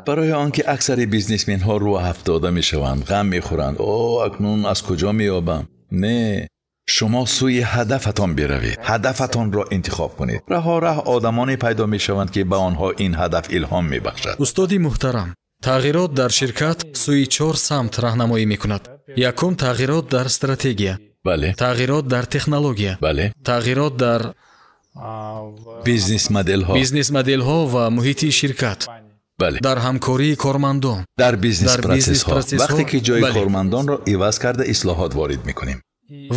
Барои он ки аксари бизнесменҳо рӯҳафтода мешаванд, ғам мехӯранд. О, акнун аз куҷо меёбам? Не, шумо сӯи ҳадафатон биравед, ҳадафатонро интихоб кунед. Раҳо раҳ одамоне пайдо мешаванд, ки ба онҳо ин ҳадаф илҳом мебахшад. Устоди муҳтарам, тағйирот дар ширкат сӯи 4 самт раҳнамоӣ мекунад. Якум, тағйирот дар стратегия. Бале. Тағйирот дар технология. Бале. Тағйирот дар бизнес-моделҳо. Бизнес-моделҳо ва муҳити ширкат. Бале. Дар ҳамкории кормандон. Дар бизнес-процессҳо. Вақте ки ҷои кормандонро иваз карда ислоҳот ворид мекунем.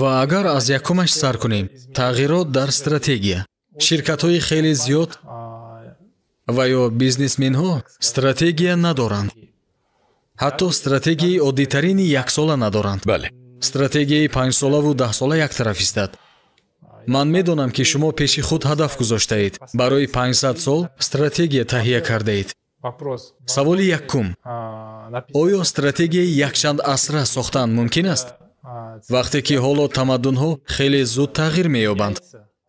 Ва агар аз якумаш сар кунем, тағйирот дар стратегия. Ширкатҳои хеле зиёд ва ё бизнесменҳо стратегия надоранд. Ҳатто стратегияи оддитарини яксола надоранд. Бале. Стратегияи 5-солаву 10-сола як тараф истад. Ман медонам, ки шумо пеши худ ҳадаф гузоштаед. Барои 500 сол стратегия таҳия кардаед. Саволи якум. Оё стратегияи якчанд асра сохтан мумкин аст? Вақте ки ҳоло тамаддунҳо хеле зуд тағйир меёбанд.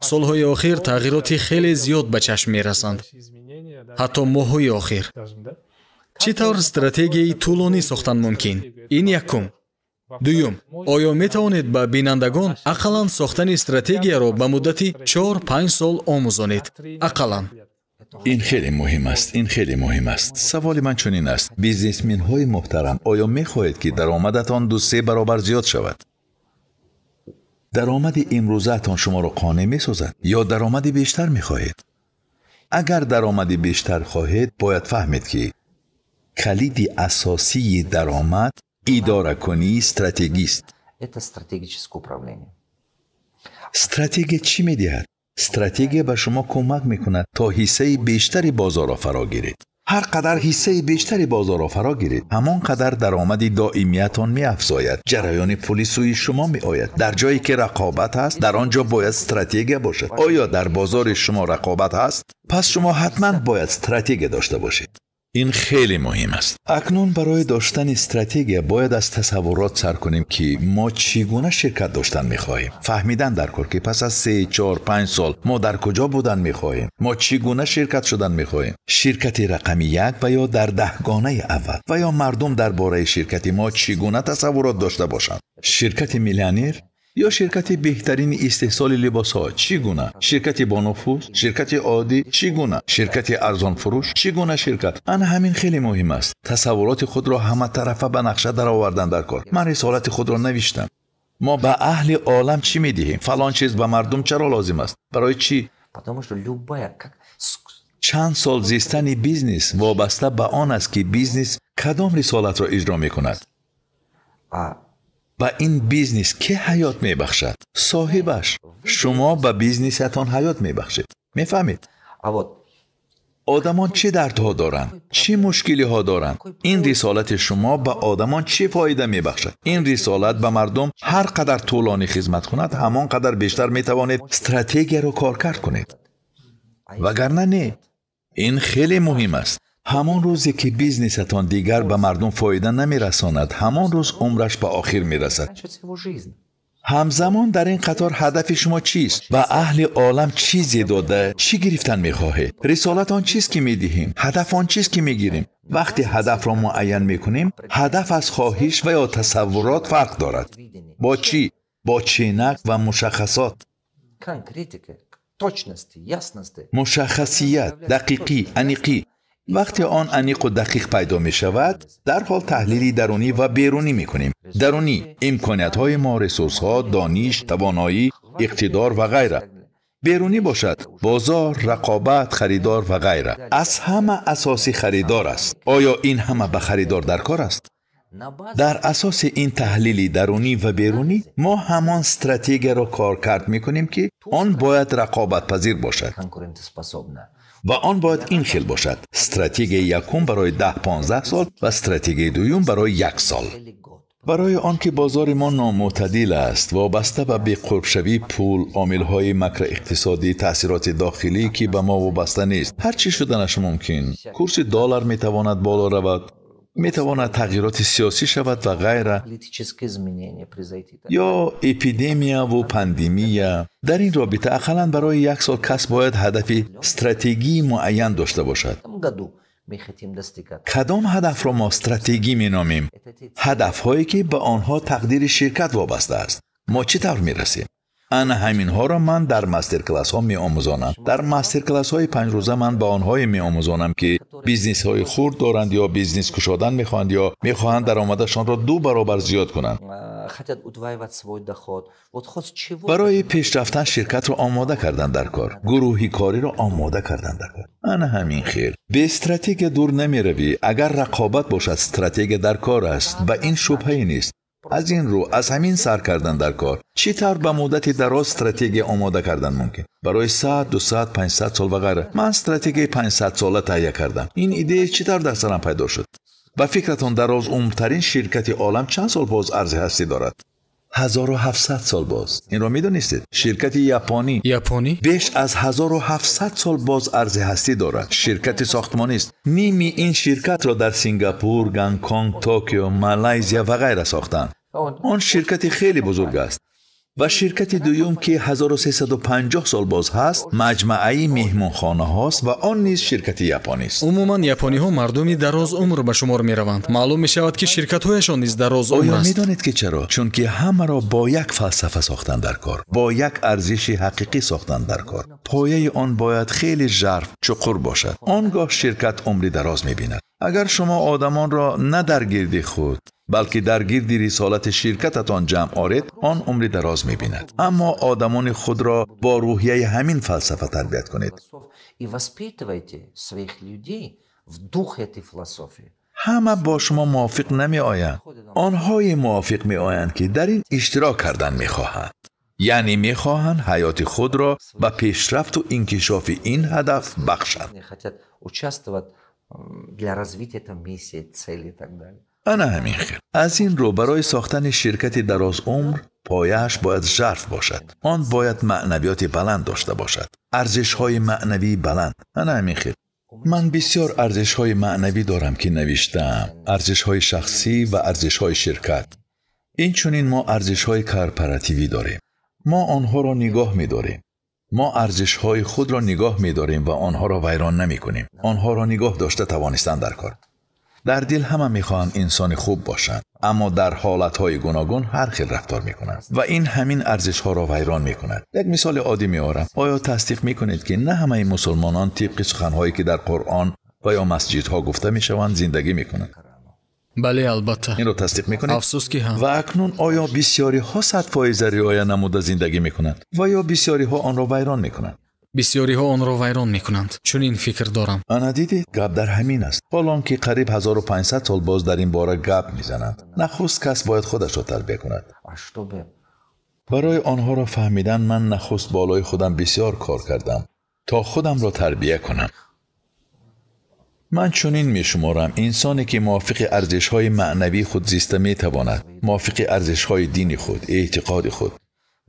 Солҳои охир тағйироти хеле зиёд ба чашм мерасанд. Ҳатто моҳҳои охир. Чӣ тавр стратегияи тӯлонӣ сохтан мумкин? Ин якум. Дуюм, оё метавонед ба бинандагон ақаллан сохтани стратегияро ба муддати 4-5 сол омӯзонед? Ақаллан. Ин хеле муҳим аст, ин хеле муҳим аст. Саволи ман чунин аст: бизнесменҳои муҳтарам, оё мехоҳед, ки даромадатон 2-3 баробар зиёд шавад? Даромади имрӯзаатон шуморо қонеъ месозад ё даромади бештар мехоҳед? Агар даромади бештар хоҳед, бояд фаҳмед, ки калиди асосии даромад идоракунии стратегист. Стратегия чӣ медиҳад? Стратегия ба шумо кӯмак мекунад, то ҳиссаи бештари бозорро фаро гиред. Ҳар қадар ҳиссаи бештари бозорро фаро гиред, ҳамон қадар даромади доимиятон меафзояд. Ҷараёни пули сӯи шумо меояд. Дар ҷое ки рақобат ҳаст, дар он ҷо бояд стратегия бошад. Оё дар бозори шумо рақобат ҳаст? Пас шумо ҳатман бояд стратегия дошта бошед. Ин хеле муҳим аст. Акнун барои доштани стратегия бояд аз тасаввурот сар кунем, ки мо чӣ гуна ширкат доштан мехоҳем. Фаҳмидан дар кор, ки пас аз 3, 4, 5 сол мо дар куҷо будан мехоҳем, мо чӣ гуна ширкат шудан мехоҳем. Ширкати рақами 1 ва ё дар 10-гонаи аввал, ва ё мардум дар бораи ширкати мо чӣ гуна тасаввурот дошта бошанд. Ширкати миллионер ё ширкати беҳтарини истеҳсоли либосҳо чӣ гуна? Ширкати бонуфуз, ширкати оддӣ чӣ гуна? Ширкати арзонфурӯш чӣ гуна ширкат? Ана ҳамин хеле муҳим аст. Тасаввуроти худро ҳаматарафа ба нақша даровардан дар кор. Ман рисолати худро навиштам. Мо ба аҳли олам чӣ медиҳем? Фалон чиз ба мардум чаро лозим аст? Барои чӣ? Чанд сол зистани бизнес вобаста ба он аст, ки бизнес кадом рисолатро иҷро мекунад. Ба ин бизнес ки ҳаёт мебахшад? Соҳибаш. Шумо ба бизнесатон ҳаёт мебахшед. Мефаҳмед? Одамон чӣ дардҳо доранд? Чӣ мушкилиҳо доранд? Ин рисолати шумо ба одамон чӣ фоида мебахшад? Ин рисолат ба мардум ҳар қадар тӯлонӣ хизмат кунад, ҳамон қадар бештар метавонед стратегияро коркард кунед. Вагарна не. Ин хеле муҳим аст. Ҳамон рӯзе ки бизнесатон дигар ба мардум фоида намерасонад, ҳамон рӯз умраш ба охир мерасад. Ҳамзамон дар ин қатор ҳадафи шумо чист? Ба аҳли олам чизе дода, чӣ гирифтан мехоҳед? Рисолат он чиз ки медиҳем, ҳадаф он чиз ки мегирем. Вақте ҳадафро муайян мекунем, ҳадаф аз хоҳиш ва ё тасаввурот фарқ дорад. Бо чӣ? Бо чинак ва мушаххасот. Мушаххасият, дақиқӣ, аниқӣ. Вақте он аниқу дақиқ пайдо мешавад, дарҳол таҳлили дарунӣ ва берунӣ мекунем. Дарунӣ имкониятҳои мо, ресурсҳо, дониш, тавоноӣ, иқтидор ва ғайра. Берунӣ бошад бозор, рақобат, харидор ва ғайра. Аз ҳама асосӣ харидор аст. Оё ин ҳама ба харидор дар кор аст? Дар асоси ин таҳлили дарунӣ ва берунӣ мо ҳамон стратегияро коркард мекунем, ки он бояд рақобатпазир бошад. Ва он бояд ин хел бошад. Стратегияи якум барои 10-15 сол ва стратегияи дуюм барои 1 сол. Барои он ки бозори мо номӯътадил аст, вобаста ба беқурбшавии пул, омилҳои макроиқтисодӣ, таъсироти дохилӣ, ки ба мо вобаста нест, ҳар чӣ шуданаш мумкин. Курси доллар метавонад боло равад, метавонад тағйироти сиёсӣ шавад ва ғайра, ё эпидемияву пандемия. Дар ин робита ақаллан барои 1 сол кас бояд ҳадафи стратегии муайян дошта бошад. Кадом ҳадафро мо стратегӣ меномем? Ҳадафҳое ки ба онҳо тақдири ширкат вобаста аст. Мо чӣ тавр мерасем? Ана ҳаминҳоро ман дар мастер-классҳо меомӯзонам. Дар мастер-классҳои панҷрӯза ман ба онҳое меомӯзонам, ки бизнесҳои хурд доранд ё бизнес кушодан мехоҳанд ё мехоҳанд даромадашонро 2 баробар зиёд кунанд. Барои пеш рафтан ширкатро омода кардан дар кор, гурӯҳи кориро омода кардан дар кор. Ана ҳамин хел. Бе стратегия дур намеравӣ. Агар рақобат бошад, стратегия дар кор аст. Ба ин шубҳае нест. Аз ин рӯ аз ҳамин сар кардан дар кор. Чӣ тавр ба муддати дароз стратегия омода кардан мумкин? Барои 100, 200, 500 сол ва ғайра. Ман стратегияи 500 сола таҳия кардам. Ин идея чӣ тавр дар сарам пайдо шуд? Ба фикратон дарозумртарин ширкати олам чанд сол боз арзи ҳастӣ дорад? 1700 сол боз. Инро медонистед? Ширкати японӣ беш аз 1700 сол боз арзи ҳастӣ дорад. Ширкати сохтмонист. Ними ин ширкатро дар Сингапур, Гонконг, Токио, Малайзия ва ғайра сохтанд. Он ширкати хеле бузург аст. Ва ширкати дуюм ки 1350 сол боз ҳаст, маҷмӯаи меҳмонхонаҳост ва он низ ширкати японист. Умуман япониҳо мардуми дароз умр ба шумор мераванд. Маълум мешавад ки ширкатҳояшон низ дароз умр аст. Оё медонед ки чаро? Чунки ҳамаро бо як фалсафа сохтан дар кор, бо як арзиши ҳақиқӣ сохтан дар кор. Пояи он бояд хеле жарф, чуқур бошад. Он гоҳ ширкат умри дароз мебинад. Агар шумо одамонро на дар гирди худ, балки дар гирди рисолати ширкататон ҷамъ оред, он умри дароз мебинад. Аммо одамони худро бо рӯҳияи ҳамин фалсафа тарбият кунед. Ҳама бо шумо мувофиқ намеоянд. Онҳое мувофиқ меоянд, ки дар ин иштирок кардан мехоҳанд. Яъне мехоҳанд ҳаёти худро ба пешрафту инкишофи ин ҳадаф бахшанд. Ана ҳамин хел. Аз ин рӯ барои сохтани ширкати дарозумр пояаш бояд жарф бошад. Он бояд маънавиёти баланд дошта бошад, арзишҳои маънавии баланд. Ана ҳамин хел. Ман бисёр арзишҳои маънавӣ дорам, ки навиштаам. Арзишҳои шахсӣ ва арзишҳои ширкат. Инчунин мо арзишҳои корпоративӣ дорем. Мо онҳоро нигоҳ медорем. Мо арзишҳои худро нигоҳ медорем ва онҳоро вайрон намекунем. Онҳоро нигоҳ дошта тавонистан дар кор. Дар дил ҳама мехоҳанд инсони хуб бошанд, аммо дар ҳолатҳои гуногун ҳар хел рафтор мекунанд ва ин ҳамин арзишҳоро вайрон мекунад. Як мисоли оддӣ меорам. Оё тасдиқ мекунед, ки на ҳамаи мусулмонон тибқи суханҳое ки дар Қуръон ва ё масҷидҳо гуфта мешаванд зиндагӣ мекунанд? Бале, албатта. Инро тасдиқ мекунед? Афсӯс ки ҳам. Ва акнун оё бисёриҳо 100% риоя намуда зиндагӣ мекунанд ва ё бисёриҳо онро вайрон мекунанд? Бисёриҳо онро вайрон мекунанд. Чунин фикр дорам. Ана дидед, гап дар ҳамин аст. Ҳолон ки қариб 1500 сол боз дар ин бора гап мезананд. Нахуст кас бояд худашро тарбия кунад. Барои онҳоро фаҳмидан ман нахуст болои худам бисёр кор кардам, то худамро тарбия кунам. Ман чунин мешуморам: инсоне ки мувофиқи арзишҳои маънавии худ зиста метавонад, мувофиқи арзишҳои дини худ, эътиқоди худ,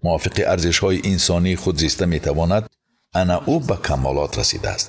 мувофиқи арзишҳои инсонии худ зиста метавонад, ана ӯ ба камолот расидааст.